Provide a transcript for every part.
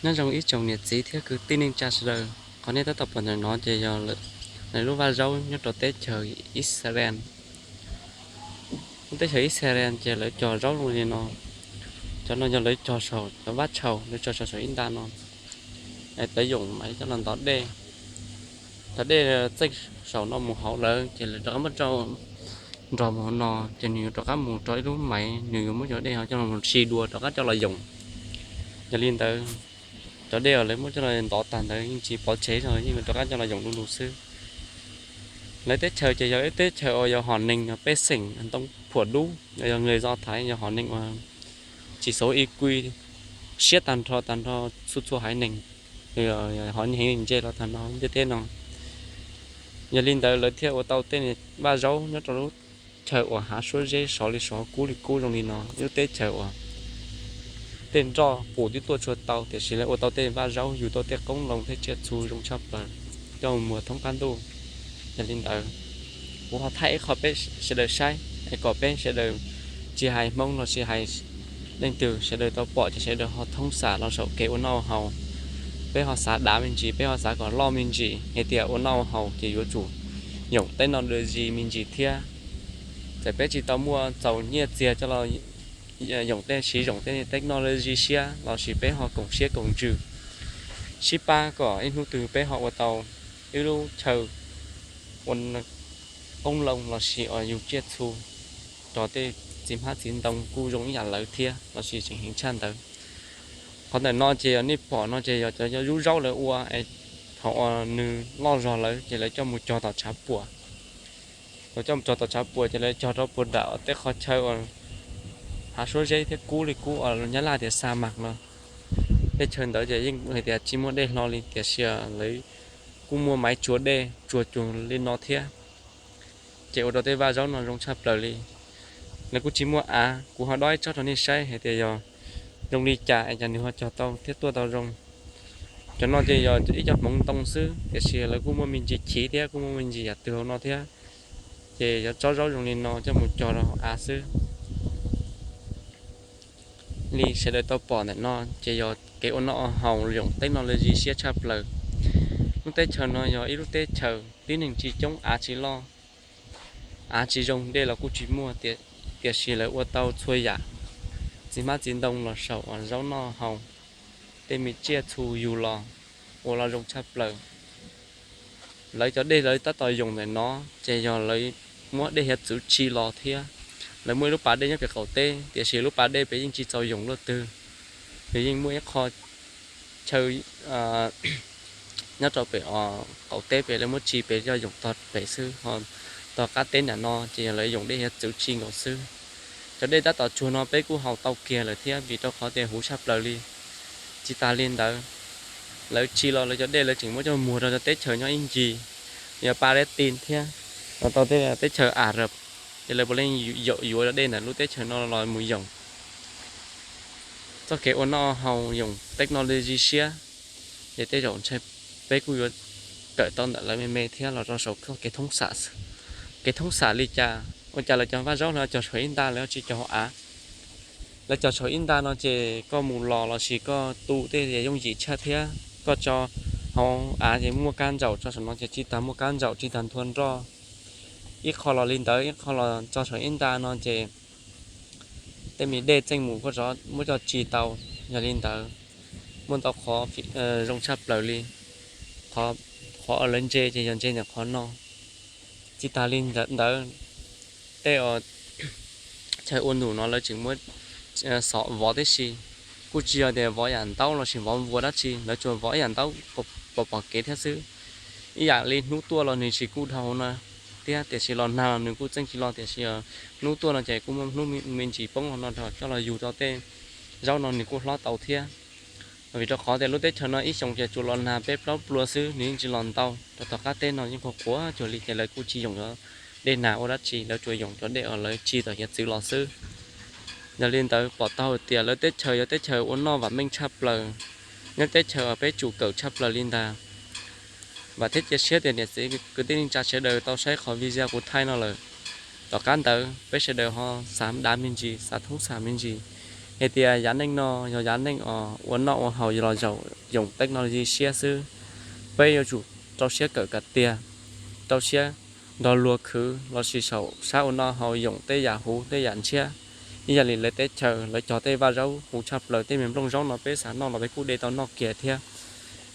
Nyob zoo ib tsoom niam txiv thiab kwv tij neej tsa sawv daws, qhov nej tab tom pom ntawm no ces yog lawv lub vaj zaub nyob rau teb chaws Israel. Lub teb chaws Israel ces lawv cog zaub zoo li no. Cov no yog lawv cog saum cov vab tshaus, lawv cog saum saum ib nta no. Lawv yoom mas coj los ntov dej. Cov dej txeej saum no mus hauv lawv ces lawv rov qab muab rau nrog mus hauv no, ces nws yuav rov qab mus rau ib lub maiv, nws yuav muab cov dej ho coj los mus si dua rov qab coj los yoom. Yog li ntawd, cov dej uas lawv muab coj los ntov tag ntawd yeej tsis pov tseg, yeej rov qab coj los yoom du lug xwb. Lawv teb chaws ces yog ib teb chaws uas yog hom neeg pej xeem ntoo phuam dub, yog nws zov thaiv, yog hom neeg uas tsis xauv ib kui, siab tag nrho tag nrho txhua txhua haiv neeg, hom neeg ntse los tag nrho ntiaj teb no. Yog li ntawd lawv thiaj ua tau tej vaj zaub nyob rau lub chaw uas hav suab zeb sov li sov kub li kub zoo li no, ib lub teb chaws uas tej nroj pum twb tuaj tshua tau, tiam sis lawv ua tau tej vaj zaub yug tau tej qoob loo thiab tsiaj txhu zoo tshaj plaws coj mus muag thoob qab ntuj. Yog li ntawd, kuv ho thaij ib qho peb sawv daws saib, es kom peb sawv daws tsis hais Hmoob los sis hais leej twg sawv daws tau pom ces sawv daws ho thoob xam los saum kev ua noj ua haus. Peb ho xav dav me ntsis, peb ho xav kom loj me ntsis hais tias ua noj ua haus ces yuav tsum yoom technology me ntsis thiab. Txawm peb tsis tau muaj txaus nyiaj txiag coj los yoom tej, siv yoom tej technology siab los sis peb ho koom siab koom ntsws sib pab kom ib hnub twg peb ho ua tau ib lub chaw ua qoob loo los sis uas yug tsiaj txhu rau tej txiv hmab txiv ntoo kuj zoo ib yam lawv thiab los sis tseem heev tshaj ntawd. Qhov ntawm no ces yog nej pom no ces yog cov zub zaub lawv ua, thaum uas nws loj zog lawm ces lawv coj mus cog tom tshav puam. Thaum coj mus cog tom tshav puam ces lawv cog rau puag nram tej qhov chaw uas hav suab zeb thiab kub li kub uas Nyab Laj tias sa mas no. Tej chaw ntawd ces yeej hais tias tsis muaj dej hlo li tiam sis lawv kuj muaj maiv tsuag dej tsuag cuag li no thiab. Ces ua rau tej vaj zaub no zoo tshaj plaws li. Lawv kuj tsis muaj av, kuv ho dob ib tsob rau nej saib hais tias yog zoo li cas es cas nws ho cog tau thiab tuaj tau zoo. Cov no ces yog ib co hmoov ntoo xwb tiam sis lawv kuj muaj me ntsis chiv thiab kuj muaj me ntsis yam twg hauv no thiab. Ces yog tsob zaub zoo li no coj mus cog rau av xwb. Li sawv daws tau pom ntawm no ces yog kev ua noj ua haus yoom technology siab tshaj plaws. Lub teb chaws no yog ib lub teb chaws tib neeg tsis coob, av tsis loj, av tsis zoo, dej los kuj tsis muaj, tiam sis lawv ua tau txhua yam, txiv hmab txiv ntoo los saum zaub noj haus, tej me tsiaj txhu yug los ua los zoo tshaj plaws. Lawv cov dej lawv tab tom yoom ntawm no ces yog lawv muab dej hiav txwv tsi los thiab. Lawv muaj ib lub pas dej nyob pem qaum teb tiam sis lub pas dej pem yeej tsis txaus yoom luaj twg. Nws yeej muaj ib qho chaw nyob rau pem qaum teb pem lawv muab tsi pem coj yoom tog pem xwb, ho tog qab teb nram no ces yog lawv yoom dej hiav txwv tsi nkaus xwb. Cov dej tab tom tsuag no peb kuj haus tau kiag lawm thiab vim rau qhov tias huv tshaj plaws li. Tsis tas li ntawd, lawv tsi los lawv cov dej lawv tseem muab coj muag rau cov teb chaws nyob ib ncig, yog Palestine thiab, los tau tej teb chaws Arab, ces lawv puav leej yuav cov dej ntawm lub teb chaws no los mus yoom. Txoj kev ua noj haus yoom technology siab, ces tej zaum ntshai peb kuj yuav kawm tau ntawm lawv me me thiab los rau saum kev thoob xam. Kev thoob xam li cas? Ua cas lawv cov vaj zaub no cog saum ib nta lawv tsis cog hauv av? Lawv cog saum ib nta no ces koj mus los los sis koj tu tej yooj yim tshaj thiab. Koj tso hauv av ces muaj kab ntsaum, tso saum no ces tsis tas muaj kab ntsaum, tsis tas nthua nroj. Ib qho los li ntawd, ib qho los tso saum ib nta no ces tej me dej txeej mus koj muab coj tsi tau. Yog li ntawd, muaj ntau qhov zoo tshaj plaws li. Qhov uas lawv ntse ces yog ntse ntawm qhov no. Tsis tas li ntawd, tej chaw ua num no lawv tseem muab xov vov tib si. Kuj tsis yog tias vov yam ntaub los sis vov npua dab tsi, lawv tsuas vov ib yam ntaub pom pom kev thiab xwb. Ib yam li hnub tuaj los nws tsis kuj dhau no thiab, tiam sis los nag los nws kuj txeej tsis los, tiam sis hnub tuaj no ces kuj muaj hnub me ntsis poob los no coj los yug rau tej zaub no nws kuj hlob tau thiab. Vim rau qhov tias lub teb chaws no ib xyoos ces tsuas los nag peb plaub plua xwb, nws yeej tsis los ntau. Rau tom qab teb no yeej qhuav qhuav cuag li ces lawv kuj tsis yoom cov dej nag ua dab tsi, lawv tsuas yoom cov dej uas lawv tsi tom hiav txwv los xwb. Yog li ntawd pom tau hais tias lawv teb chaws yog teb chaws ua noj vam meej tshaj plaws, nyob teb chaws uas peb tsum kawm tshaj plaws li ntag. Vam thiab cia siab tias niam txiv kwv tij neej tsa sawv daws tau saib qhov video kuv thaij no lawm. Tom qab ntawd peb sawv daws ho xav dav me ntsis, xav thoob xam me ntsis, Hais tias yav neej no yog yav neej os ua noj ua haus los zaum yoom technology siab xwb. Peb yuav tsum rau siab kawm kom tiag, rau siab nrog luag khwv lossis saum sab ua noj haus yoom tej yam huv tej yam ntshiab. Ib yam li lawv teb chaws lawv cog tej vaj zaub huv tshaj plaws, tej me nplooj zaub no peb xav noj los peb kuj de tau noj kiag thiab,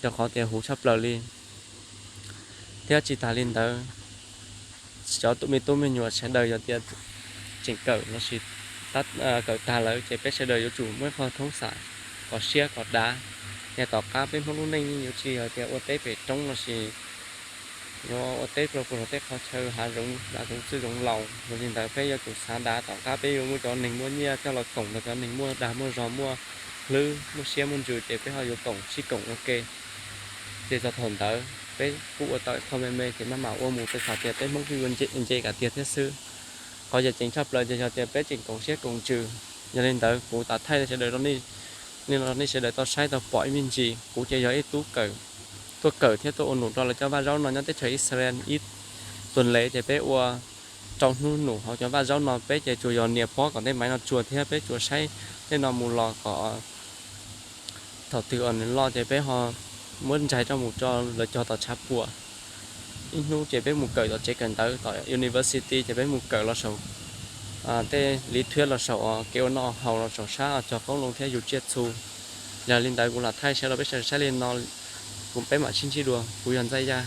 rau qhov tias huv tshaj plaws li. Thiab tsis tas li ntawd, cov me tub me nyuam sawv daws yog tias tseem kawm lossis kawm tag lawm ces peb sawv daws yuav tsum muaj ib qho thoob xam kom siab kom dav. Yog tom qab peb Hmoob lub neej yuav tsis yog tias ua teb pem roob lossis yuav ua teb rau puag tej qhov chaw hav zoov, hav zoov txwj zoov laus. Yog li ntawd peb yuav tsum xav dav, tom qab peb yuav muaj cov neeg muaj nyiaj coj los koom rau cov neeg muaj dag muaj zog muaj hlwb muaj siab muaj ntsws ces peb ho yuav koom sib koom ua ke. Ces txog thaum ntawd peb kuj ua tau ib qho me me ces maj mam ua mus rau qhov tias peb Hmoob kuj yuav nce kom tiag thiab xwb. Qhov yam ceev tshaj plaws ces yog tias peb tseem koom siab koom ntsws. Yog li ntawd kuv tau thaij sawv daws, nej sawv daws tau saib tau pom ib me ntsis, kuv ces yog ib tub kawm, tuaj kawm thiab tuaj ua num rau lawv cov vaj zaub no nyob teb chaws Israel ib tuần lễ ces peb ua rau hnub num hauv cov vaj zaub no. Peb ces tsuas yog nias pob kom tej maiv no tsuag thiab peb tsuas saib tej no mus los kom thaum twg uas nws loj ces peb ho muab ntsaig rau mus rau lawv cog tom tshav puam. Ib hnub ces peb mus kawm tom tsev kawm ntawv tom university ces peb mus kawm los saum tej lý thuyết los saum kev ua noj haus los saum sab cog qoob loo thiab yug tsiaj txhu. Yog li ntawd kuv lam thaij sawv daws rau peb saib li no, kuv peb mam sib ntsib dua. Kuv yog Ntxaij Yaj.